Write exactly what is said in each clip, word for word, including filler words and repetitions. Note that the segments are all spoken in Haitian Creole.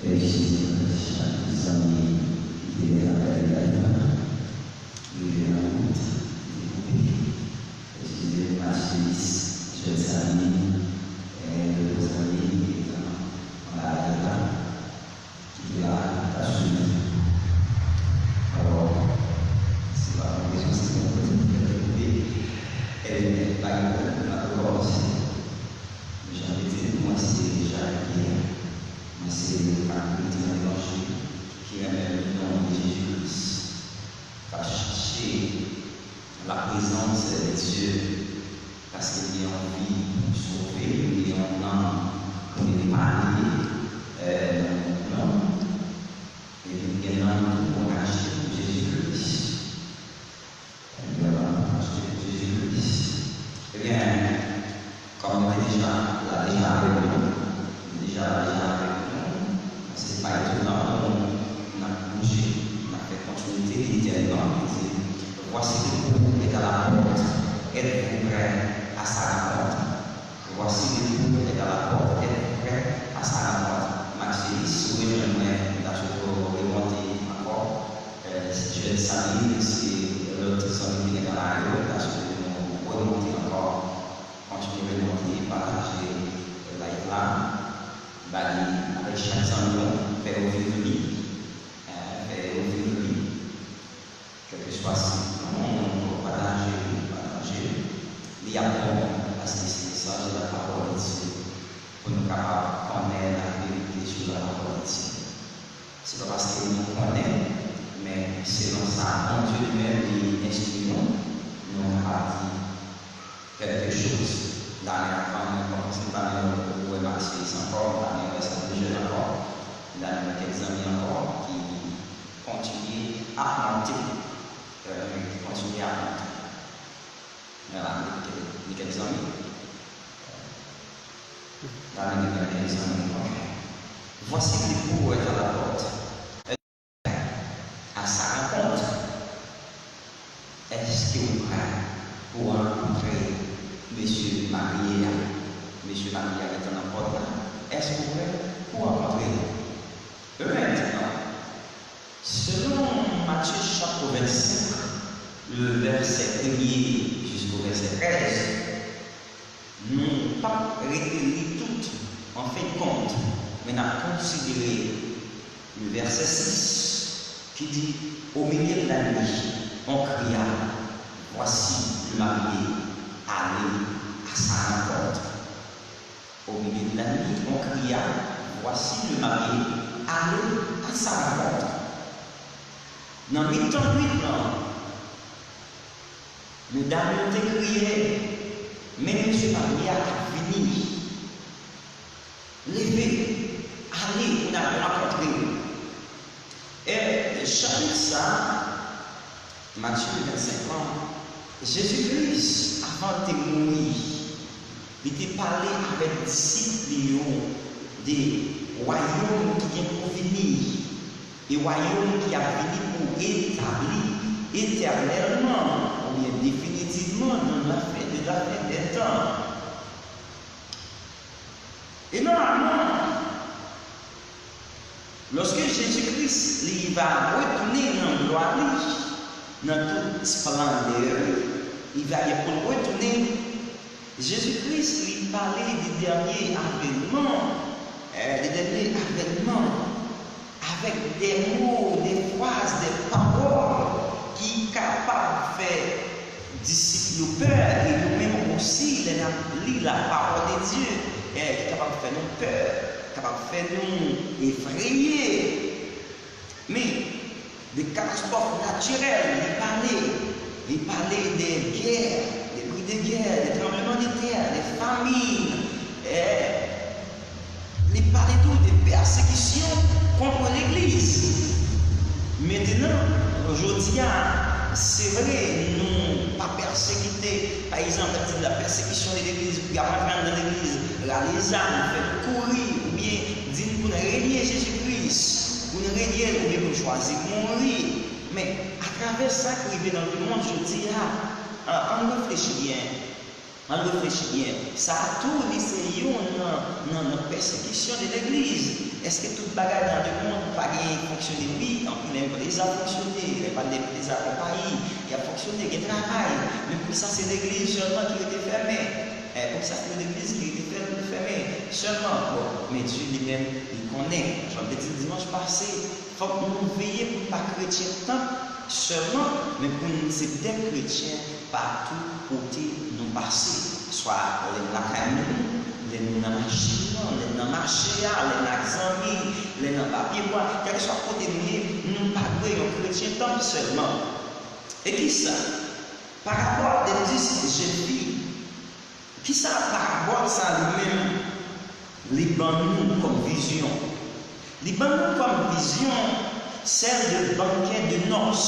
Eskize m, chak zanmi ki te nan apèl live la, rive nan bout, li te koupe. Eskize m, Machelis, Jèn Sami, e lòt zanmi ki te nan live la, ki te la, k ap swiv. Alò, se pa yon rezon, se yon kote ki fè l koupe. Ebyen, pa gen pwoblèm, n ap rekòmanse. Jan m te di nou, mwen se Jean Pierre. Mwen se yon kretyen evanjelik ki renmen non de Jezi Kris, k ap chache la présence de Dieu, paske li gen yon vi pou sove, li gen yon nanm pou l epanye, e, nan mond nan. Epi m gen nanm tou pou angaje pou Jezi Kris. Ebyen, Jezi Kris. Ebyen, kòm nou te deja la deja avèk nou, nou deja la deja avèk nou, se pa etonan pou nou n ap bouje, n ap fè kontinite lide nan, li di, Voici le bourreau est à la porte, êtes-vous prêt à sa rencontre? Voici le bourreau est à la porte, êtes-vous prêt à sa rencontre? Maxilis, si w rejwenn mwen, m ta swete w remonte ankò. E, Jèn Sami, se lòt zanmi ki gen kanal yo, m ta swete nou remonte ankò, kontinye remonte, pataje live la, ba li avèk chak zanmi w, fè yo viv li, e, fè yo viv li. Kèlkeswa si nou pataje, pataje, li ap bon, paske se mesaj la pawòl de Dye, pou nou kapab konnen laverite sou la pawòl de Dye. Se pa paske nou konnen, men selon sa Bondye li menm li enstwi nou, nou kapab di kèlke choz. Dayè, avan mwen kòmanse, m ta renmen wè Maxilis ankò, m ta renmen wè Samy Jèn ankò, m ta renmen wè kèk zanmi ankò ki kontinye ap monte, e, ki kontinye ap monte. Men la, gen kèk zanmi. M ta renmen gen kèk zanmi, ok. Voici le bourreau est à la porte. À sa rencontre. Èske w prè pou w rankontre mesye marye a? Mesye marye a gentan nan pòt la. Èske w prè pou w rankontre l? Mentnan, selon Matye chapit vennsenk, le vèsè premye jisko vèsè trèz, nou p ap rete li tout, an fen de kont, men n ap konsidere le vèsè sis ki di, Au milieu de la nuit, on cria, Voici le marié, allez à sa rencontre. Au milieu de la nuit, on cria, Voici le marié, allez à sa rencontre. Nan mitan nuit lan, medam yo te kriye, Men mesye marye a ap vini. Leve, ale, pou n al rankontre l. E chapit sa, Matye vennsenk lan, Jezi Kris, avan l te mouri, li te pale avèk disip li yo de wayòm ki gen pou vini, e wayòm ki ap vini pou etabli etènèlman oubyen definitivman dans la fin, dans la fin des temps. E nòmalman, lòske Jezi Kris li va retounen nan glwa li, nan tout esplandè li, li va gen pou l retounen. Jezi Kris li pale de dènye avènman, eh, de dènye avènman. Avèk de mo, de fraz, de pawòl ki kapab fè disip yo pè, e nou menm osi, lè n ap li la parole de Dieu, eh, ki kapab fè nou pè, kapab fè nou efreye. Men, de katastwòf natirèl, li pale, li pale de gè, de bri de gè, de tranbleman de tè, de famin, eh, Li pale tou de pèsekisyon kont legliz. Mentnan, jodi a, se vre, nou pa pèsekite, pa egzanp, lè l di la pèsekisyon de legliz, pou y ap rantre anndan legliz, rale zam, fè nou kouri, oubyen di n pou n renye Jezi Kris, pou n renye l, oubyen pou n chwazi mouri. Men, Atravè sa k rive nan lemonn jodi a, an, ann reflechi byen. Ann reflechi byen. Sa a tou, li se youn nan, nan, nan pèsekisyon de legliz. Èske tout bagay nan lemonn pa genyen fonksyone? Wi, anpil enpreza fonksyone, lè pa de enpreza konpayi, y ap fonksyone, gen travay. Men poukisa se legliz sèlman ki rete fèmen? Eh, poukisa se legliz ki rete fèm-, fèmen sèlman? Bon, men Dye li menm, li konnen. Jan m te di l dimanch pase, fòk nou veye pou n pa kretyen tanp sèlman, men pou n se de kretyen patou kote nou pase. Swa lè n lakay nou, lè nou nan machin nan, lè n nan mache a, lè n ak zanmi, lè n anba pyebwa, kèlkeswa kote nou ye, nou pa dwe yon kretyen tanp sèlman. E kisa? Parabòl de dis jèn fi, kisa parabòl sa li menm li ban nou kòm vizyon? Li ban nou kòm vizyon celle de banquet de noces,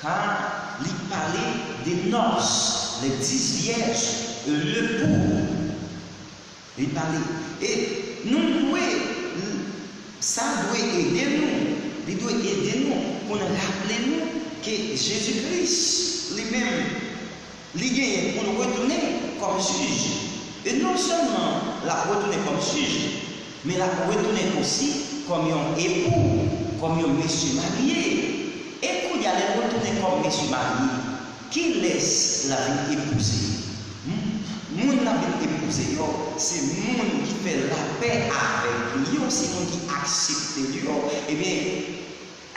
car li pale de noces, les dix vierges, l'époux. Li pale. E nou dwe, sa dwe ede nou, li dwe ede nou pou n raple nou ke Jezi Kris li menm, li genyen pou l retounen kòm jij. E non sèlman l ap retounen kòm jij, men l ap retounen osi kòm yon epou, kòm yon mesye marye. E kounye a, lè l retounen kòm mesye marye, kilès l ap vin epouze? Hmm? Moun l ap vin epouze yo, se moun ki fè lapè avèk li yo, se moun ki aksepte li yo. Ebyen,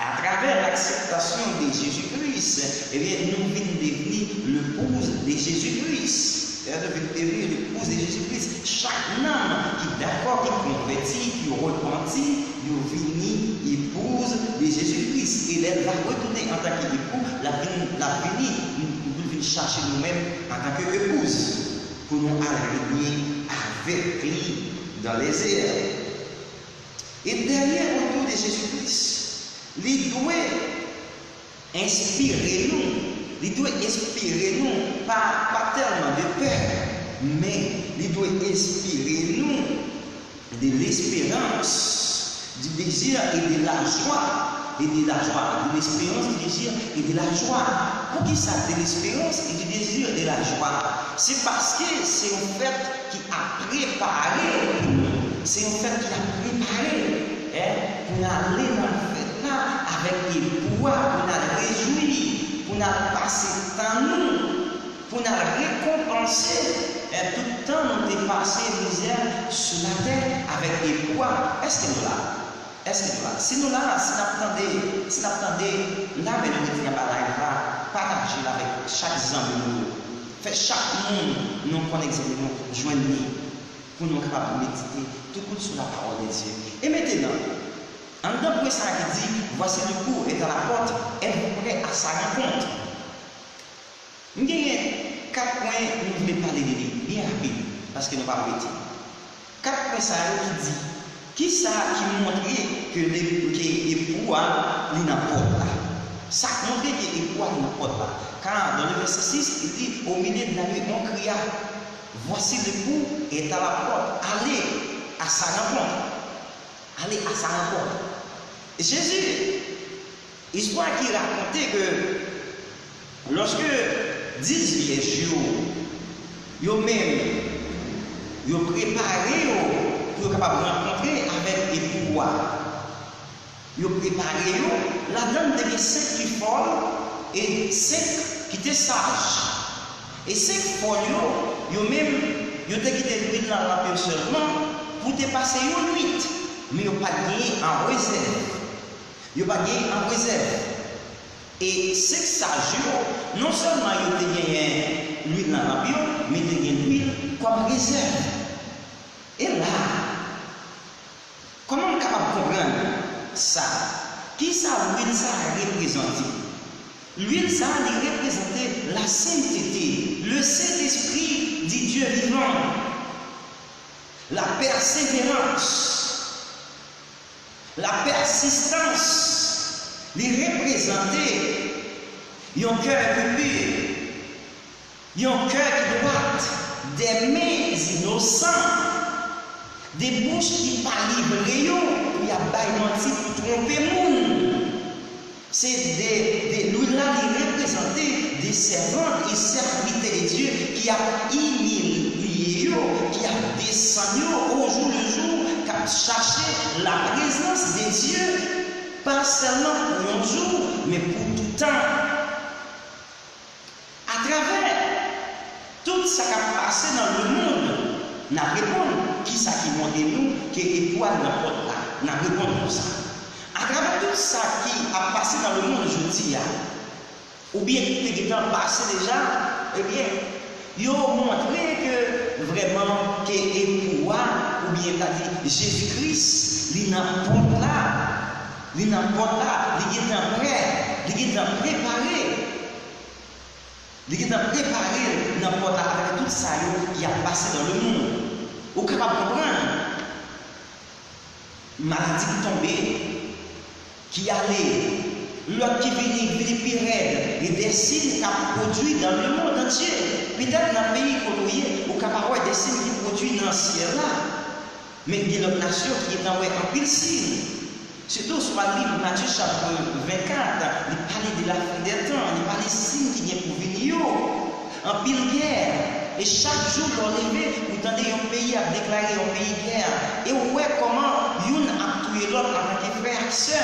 atravè lakseptasyon de Jezi Kris, ebyen, nou vin devni lepouz de Jezi Kris. Lè nou vin devni lepouz de Jezi Kris, chak nanm ki dakò, ki konvèti, ki repanti, yo vini epouz de Jezi Kris. E lè l va retounen antanke epou, l ap vin, l ap vini, nou, nou vin chache nou menm antanke epouz, pou nou al renye avèk li dans les airs. E dènye retou de Jezi Kris, li dwe enspire nou, li dwe enspire nou pa, pa tèlman de pè, men li dwe enspire nou de l'espérance, du désir et de la joie, et de la joie, de l'espérance, du désir et de la joie. Poukisa de l'espérance et du désir et de la joie? Se paske se yon fèt ki ap prepare pou nou. Se yon fèt ki ap prepare, eh, pou n ale nan fèt la avèk epou a, pou n al rejwi, pou n al pase tan nou, pou n al rekonpanse, eh, tout tan nou te pase mizè sou latè avèk epou a. Èske nou la? Èske nou la? Si nou la, si n ap tande, si n ap tande, m ta renmen nou retire anba live la, pataje l avèk chak zanmi nou yo. Fè chak moun nou konnen ki zanmi nou jwenn li, pou nou kapab medite tout bout sou la parole de Dieu. E mentenan, anndan pwen sa a ki di, Voici l'époux est à la porte, êtes-vous prêts à sa rencontre? M genyen kat pwen nou vle pale de li byen rapid, paske nou p ap rete. Kat pwen sa yo ki di, kisa ki montre ke le, ke epou a, li nan pòt la? Sa k montre ke epou a, li nan pòt la? Car dans le verset six, il dit, Au milieu de la nuit, on cria, Voici l'époux est à la porte, allez à sa rencontre. Allez à sa rencontre. Jezi, istwa ki rakonte ke lòske dis vyèj yo, yo menm, yo prepare yo pou yo kapab rankontre avèk epou a, yo prepare yo, ladan l te gen senk ki fòl e senk ki te saj. E senk fòl yo, yo menm, yo te kite lwil nan lanp yo sèlman pou te pase yon nwit, men yo pa t genyen an rezèv. Yo pa t genyen an rezèv. E senk saj yo, non sèlman yo te genyen lwil nan lanp yo, men te gen lwil kòm rezèv. E la, kòman m kapab konprann sa? Kisa lwil sa a reprezante? Lwil sa a, li reprezante la sainteté, le Saint-Esprit du Dieu vivant, la persévérance, la persistance. Li reprezante yon kè ki pi, yon kè ki dwat, des mains innocentes, de bouch ki pa livre yo pou y ap bay manti, pou twonpe moun. Se de, de lwil la, li reprezante de sèvant e sèvitè de Dye ki ap imilye yo, ki ap desann yo au jour le jour, k ap chache la prezans de Dye, pa sèlman pou yon jou, men pou tout tan. Atravè tout sa k ap pase nan lemonn, n ap reponn, kisa ki montre nou ke epou a nan pòt la? N ap reponn konsa. Atravè tout sa ki ap pase nan lemonn jodi a, oubyen ki te gentan pase deja, ebyen, yo montre ke vrèman ke epou a, oubyen ta di Jezi Kris, li nan pòt la. Li nan pòt la, li gentan prè, li gentan prepare. Li gentan prepare l nan pòt la avèk tout sa yo ki ap pase nan lemonn. Ou kapab konprann maladi ki tonbe, ki ale, lòt ki vini, vini pi rèd, e de siy k ap pwodui dans le monde entier. Petèt nan peyi kote w ye, ou kapab wè de siy ki pwodui nan syèl la. Men gen lòt nasyon ki gentan wè anpil siy. Sitou si w al li Matye chapit vennkat, li pale de la fin dè tan, li pale siy ki gen pou vini yo. Anpil gè. E chak jou lè w leve, ou tande yon peyi ap deklare yon peyi gè. E ou wè kòman youn ap touye lòt antanke frè ak sè.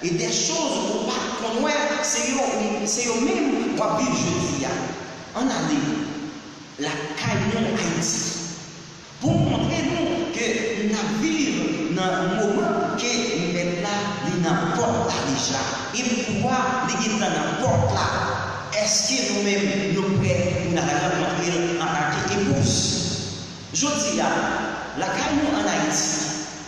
E de choz ou pa t konn wè, se yo, se yo menm w ap viv jodi a. Ann ale lakay nou Ayiti. Pou montre nou ke n ap viv nan moman ke Mèt la, li nan pòt la deja. Epou a, li gentan nan pòt la. Èske nou menm, nou prè pou n al rankontre l antanke epouz? Jodi a, lakay nou ann Ayiti,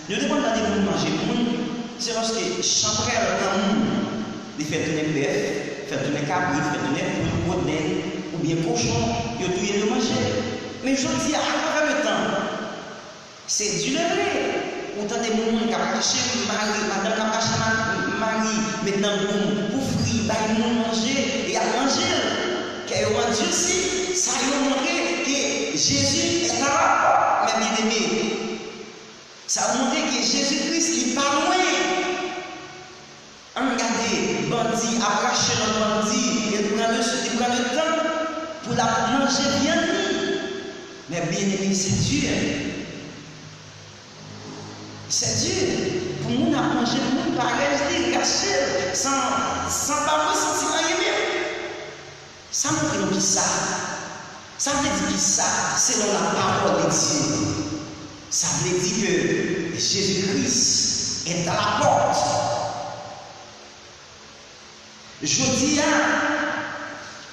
nou te konn tande moun manje moun, se paske chanpwèl nan moun. Li fè tounen bèf, fè tounen kabrit, fè tounen poul, gwo dend, oubyen kochon, yo touye l, yo manje l. Men jodi a, atravè letan, se di le vre. Ou tande moun k ap rache mari, madanm k ap rache ma-, mari, met nan goum pou fri, bay moun manje, e y ap manje l. Kè yo andisi, sa yo montre ke Jezi est à la porte, mes bien-aimés. Sa yo montre ke Jezi Kris, li pa lwen. Ann gade bandi ap rache lòt bandi, e l pran le, li pran letan pou l ap manje vyann li. Men byeneme, se di, se di pou moun ap manje moun parèy li, rache l, san, san pa vle santi anyen menm. Sa montre nou kisa? Sa vle di kisa selon la parole de Dieu? Sa vle di ke Jezi Kris est à la porte. Jodi a,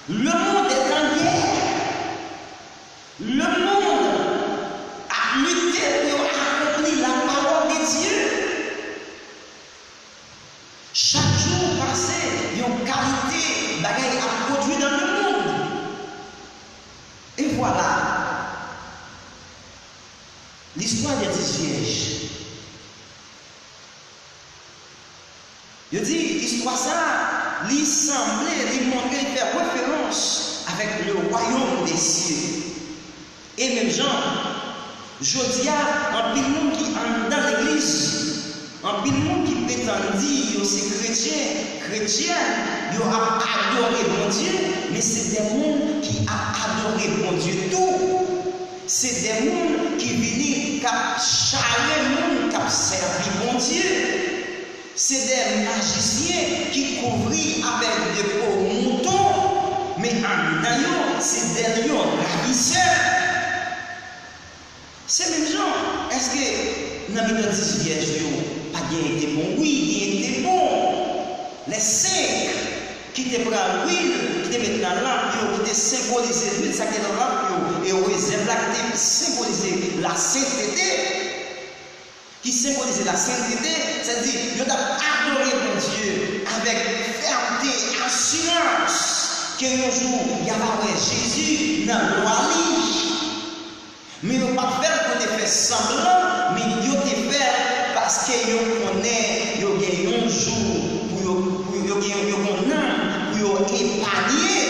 le monde est en guerre. Le monde ap lite pou yo akonpli la parole de Dieu. Chak jou ou pase, yon kalite bagay ap pwodui dans le monde. Et voilà, l'histoire des dix vierges. Yo di, istwa sa a, li sanble, li montre, li fè referans avèk le royaume des cieux. E menm jan, jodi a, anpil moun ki anndan legliz, anpil moun ki pretann di yo se kretyen, kretyèn, yo ap adore Bondye, men se de moun ki ap adore Bondye tou. Se de moun ki vini k ap chare moun k ap sèvi Bondye. Se de majisyen ki kouvri avèk de po mouton, men anndan yo, se de lyon ravisè. Se menm jan, èske nan mitan dis vyèj yo, pa t genyen demon? Wi, genyen demon. Les cinq ki te pran lwil, ki te met nan lanp yo, ki te senbolize lwil sa ki te nan lanp yo, e rezèv la ki te senbolize lasentete, ki senbolize lasentete, sètadi yo t ap adore Bondye avèk fèmte, asirans ke yon jou y ava wè Jezi nan glwa li. Men yo pa t fè l pou yo te fè sanblan, men yo te fè l paske yo konnen yo gen yon jou pou yo, pou yo gen, yo gen yon nanm pou yo epanye.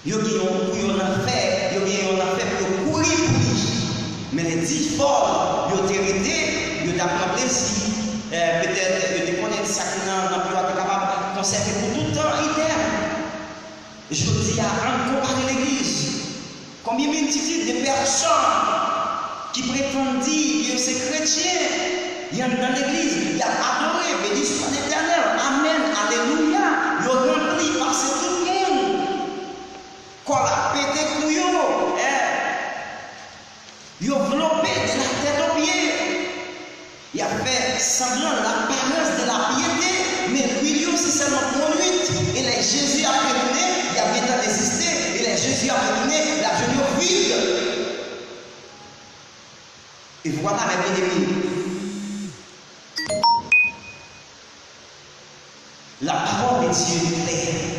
Yo gen yon, pou yo nan fè, yo gen yon lanfè pou yo kouri pou li. Men lè dis fòl yo te rete, yo t ap pran plezi Eh, petèt, yo te konnen sa ki nan, nan pye a te kapab konsève pou tout tan etènèl. Jodi a, ann konpare legliz. Konbyen miltitid de pèsòn ki pretann di yo se kretyen, y anndan legliz, y ap adore, beni swa Letènèl, amèn, alelouya, yo ranpli, pase tout moun. Kò l ap pete kou yo, eh, yo vlope de la tèt o pye. Y ap fè sanblan, laparans de la pyete, men lwil yo se sèlman pou yon nwit. E lè Jezi ap retounen, y ap gentan deziste. E lè Jezi ap retounen, l ap jwenn yo vid. E vwala, mè byeneme, la parole de Dieu est claire.